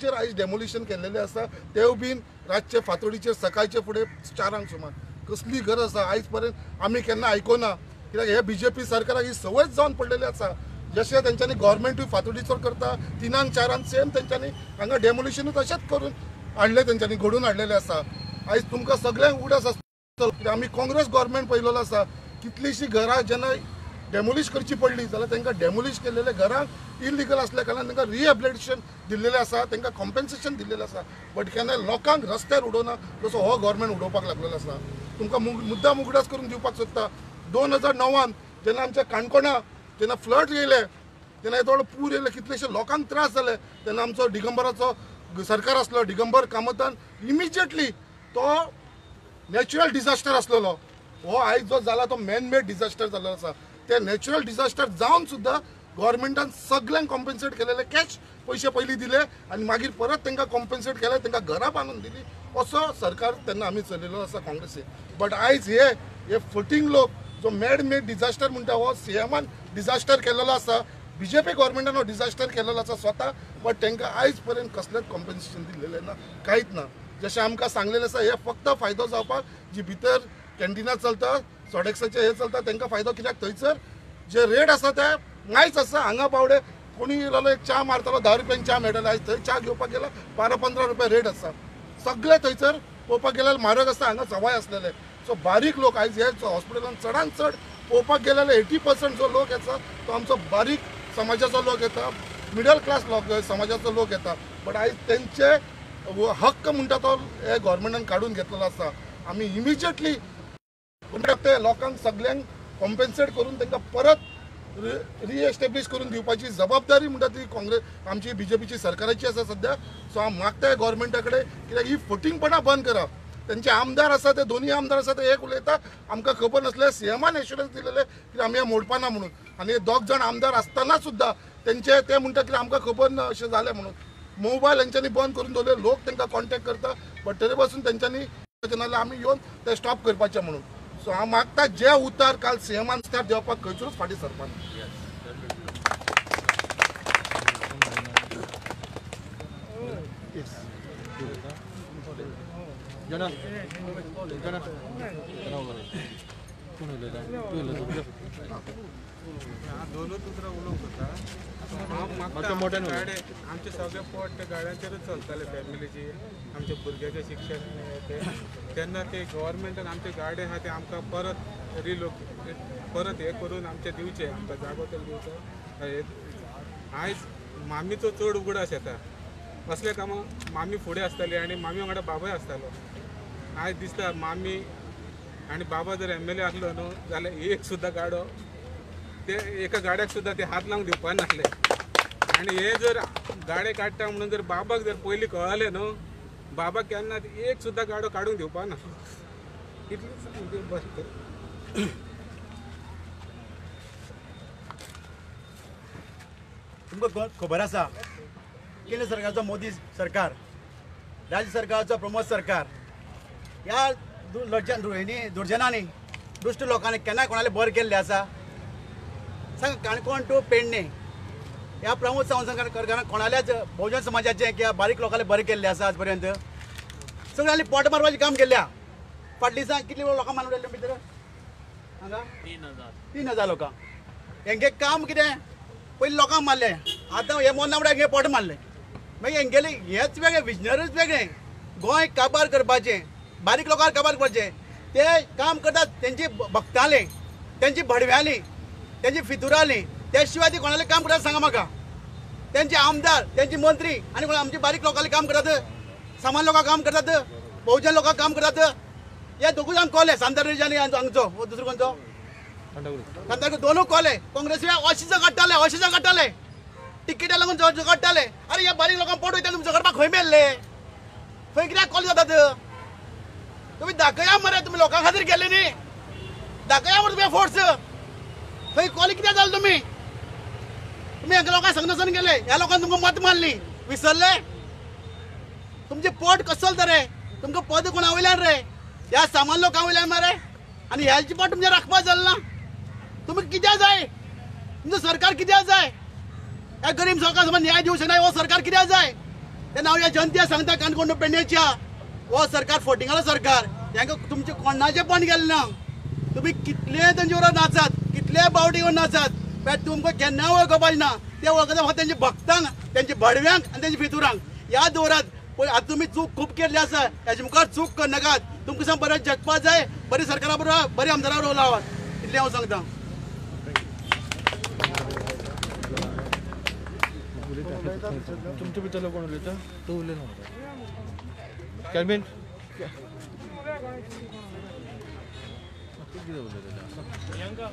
आयज डेमोलिशन केल्लेलें आसा, तेव बीन रातचे फातोडीचेर सकाळचे फुडें 4 सुमार. कसली गरज आसा? आयज पर्यंत आमी केन्ना आयकोना, कित्याक हे बीजेपी सरकाराक ही संवयच जावन पडलेली आसा. जशें तेंच्यांनी गव्हर्मेंटूय फातोडीचोर करता, 3 4 सेम तेंच्यांनी हांगा डेमोलिशनूय तशेंच करून हाडलें, तेंच्यांनी घडोवन हाडलेलें आसा. आयज तुमकां सगळ्यांक उडास आसतलो कित्याक आमी काँग्रेस गव्हर्मेंट पळयलेलो आसा. कितलींशीं घरां जेन्ना डेमोलिश करची पडली जाल्यार तांकां डेमोलिश केल्लेल्या घरांक इलिगल आसल्या कारणान तांकां रिहेबिलिटेशन दिल्लेलें आसा, तांकां कॉम्पेन्सेशन दिल्लेलें आसा. बट केन्ना लोकांक रस्त्यार उडोवना जसो हो गव्हर्मेंट उडोवपाक लागलेलो आसा. तुमकां मुद्दाम उगडास करून दिवपाक सोदता, 2009 जेन्ना आमच्या काणकोणा जेन्ना फ्लड येयले, तेन्ना येदो पूर येयले, कितलेशे लोकांक त्रास जाले, तेन्ना आमचो दिगंबराचो सरकार आसलो, दिगंबर कामतान इमिजिएटली तो नॅचरल डिझास्टर आसलेलो, हो आयज जो जाला तो मॅन मेड डिझास्टर जाल्लो आसा. ते नॅचरल डिझास्टर जावन सुद्दां गव्हर्मेंटान सगळ्यांक कॉम्पेन्सेट केलेले, कॅश पयशे पयलीं दिले आनी मागीर परत तांकां कॉम्पेन्सेट केले, तांकां घरां बांदून दिली. असो सरकार तेन्ना आमी चलयलो आसा काँग्रेसीन. बट आयज हे हे फटींग लोक जो मॅड मेड डिझास्टर म्हणटा, हो सीएमान डिझास्टर केलेलो आसा, बीजेपी गव्हर्मेंटान हो डिझास्टर केलेलो आसा स्वता. बट तांकां आयज पर्यंत कसलेंच कॉम्पेन्सेशन दिल्लेलें ना, कांयच ना. जशें आमकां सांगलेलें आसा, हे फक्त फायदो जावपाक जी भितर कॅन्टिनां चलता, सोडेक्साचे हे चलता, तांकां फायदो, कित्याक थंयसर जे रेट आसा ते नायच आसा. हांगा बावडे कोणी येयलो एक च्या मारतालो, 10 रुपयान च्या मेळटालो, आयज थंय च्या घेवपाक गेल्यार 12-15 रुपया रेट आसा. सगळे थंयसर पळोवपाक गेल्यार म्हारग आसता, हांगा सवाय आसलेले. सो बारीक लोक आयज हे हॉस्पिटलान चडान चड पळोवपाक गेल्यार 80% जो लोक येता तो आमचो बारीक समाजाचो लोक येता, मिडल क्लास लोक समाजाचो लोक येता. बट आयज तेंचे हक्क म्हणटा तो हे गव्हर्मेंटान काडून घेतलेलो आसा. आमी इमिजिएटली ते लोकांक सगळ्यांक कॉम्पेन्सेट करून तांकां परत रिएस्टेब्लिश करून दिवपाची जबाबदारी म्हणटा ती काँग्रेस आमची बीजेपीची सरकाराची आसा सद्या. सो हांव मागता गव्हर्मेंटा कडेन कित्याक ही फटींगपणां बंद करा. तेंचे आमदार आसा ते दोनूय आमदार आसा ते एक उलयता, आमकां खबर नासलें सीएमान एश्युरन्स दिलेलें की आमी हें मोडपाना म्हणून, आनी हे 2 जाण आमदार आसतना सुद्दां तेंचे ते म्हणटा की आमकां खबर ना अशें जालें म्हणून. मोबायल हेंच्यांनी बंद करून दवरले, लोक तांकां कॉन्टेक्ट करता बट तरी पासून तेंच्यांनी नाल्यार आमी येवन ते स्टॉप करपाचें म्हणून. सो हांव मागता जे उतार काल सीएमान देवपाक खंयसरूच फाटीं सरपाना. दोनूच उतरां उलोवंक सोदता. हांव मागता गाडे आमचे सगळे पोट ते गाड्यांचेरूच चलताले, फॅमिलीची, आमच्या भुरग्याचें शिक्षण ते तेन्ना ते गव्हर्मेंटान आमचे गाडे आहा ते आमकां परत परत हे करून आमचे दिवचे, आमकां जागो तरी दिवचो. आयज मामीचो चड उगडास येता, असले कामां मामी फुडें आसताली आनी मामी वांगडा बाबाय आसतालो. आयज दिसता मामी आनी बाबा जर MLA आसलो न्हू जाल्यार एक सुद्दां गाडो ते एका गाड्याक सुद्दां ते हात लावंक दिवपा नासले. आनी हे जर गाडे काडटा म्हणून जर बाबाक जर पयलीं कळ्ळें न्हू, बाबा केन्ना एक सुद्दां गाडो काडूंक दिवपा ना. इतलें बस. तुमकां खबर आसा केंद्र सरकारचो मोदी सरकार, राज्य सरकारचो प्रमोद सरकार, ह्या दुर्जनांनी दुश्ट लोकांनी केन्ना कोणाले बरें केल्लें आसा सांग. काणकोण टू पेडणे ह्या प्रमोद सावंत सरकारान कोणाल्याच बहुजन समाजाचें किंवा बारीक लोकांले बरें केल्लें आसा आज पर्यंत? सगळ्यांनी पोट मारपाचें काम केल्ल्या. फाटल्या दिसा कितले लोकांक मारून उडयले भितर हांगा 3,000 लोकांक. हेंगे काम कितें? पयलीं लोकांक मारलें, आतां हे मोन्ना म्हळ्यार हें पोट मारलें. मागीर हेंगेलें हेंच वेगळें, विजनरूच वेगळें. गोंय काबार करपाचें, बारीक लोकांक काबार करपाचें ते काम करतात. तेंची भक्ताले, तेंची भडव्याली, तेंची फितुराली, त्या शिवाय ती कोणाले काम करतात सांगा म्हाका? तेंचे आमदार, तेंचे मंत्री आनी कोण आमचे बारीक लोकांले काम करतात, सामान्य लोकांक काम करतात, बहुजन लोकांक काम करतात. हे दोगूय जाण कोले, सांताक्रूज आनी हांगचो दुसरो कोणचो सांताक्रूज, दोनूय कोले काँग्रेसी अशें झगडटाले, अशें झगडटाले, तिकीटा लागून झगडटाले. अरे ह्या बारीक लोकांक पोट वयता, तुमी झगडपाक खंय मेल्ले? खंय कित्याक कोले जातात? तुमी दाखया मरे, तुमी लोकां खातीर गेले न्ही, दाखया मरे तुमी फोर्स. खंय कोले कित्याक जाले तुमी? तुमी हांगा लोकांक सांगनासतना गेले, ह्या लोकांक तुमकां मत मारली, विसरले? तुमचें पोट कसो चलता रे? तुमकां पद कोणा वयल्यान रे? ह्या सामान्य लोकां वयल्यान मरे. आनी ह्याचें पोट तुमचें राखपाक जालें ना. तुमी कित्याक जाय? तुमचें सरकार कित्याक जाय? ह्या गरीब लोकांक समज न्याय दिवचें ना हो सरकार कित्याक जाय? तेन्ना हांव ह्या जनतेक सांगता काणकोण पेडणेच्या हो सरकार फटिंगालो सरकार तांकां तुमचें कोणाचें पण गेलें ना. तुमी कितले तेंचे बरोबर नाचात, कितले बावटी घेवन नाचात, पण तुमकां केन्ना वळखपाचें ना. ते वळखता फक्त तेंच्या भक्तांक, तेंच्या भडव्यांक आनी तेंच्या फितुरांक. याद दवरात, पळय आतां तुमी चूक खूब केल्ली आसा, हेजे मुखार चूक करनाकात. तुमकां सांग बरें जगपा जाय, बरें सरकारा बरोबर, बरें आमदारा बरोबर रावात, इतलें हांव सांगता. तुमचे भितरलो कोण उलयता? तूं उलयना कॅल्विन कितें उलयता?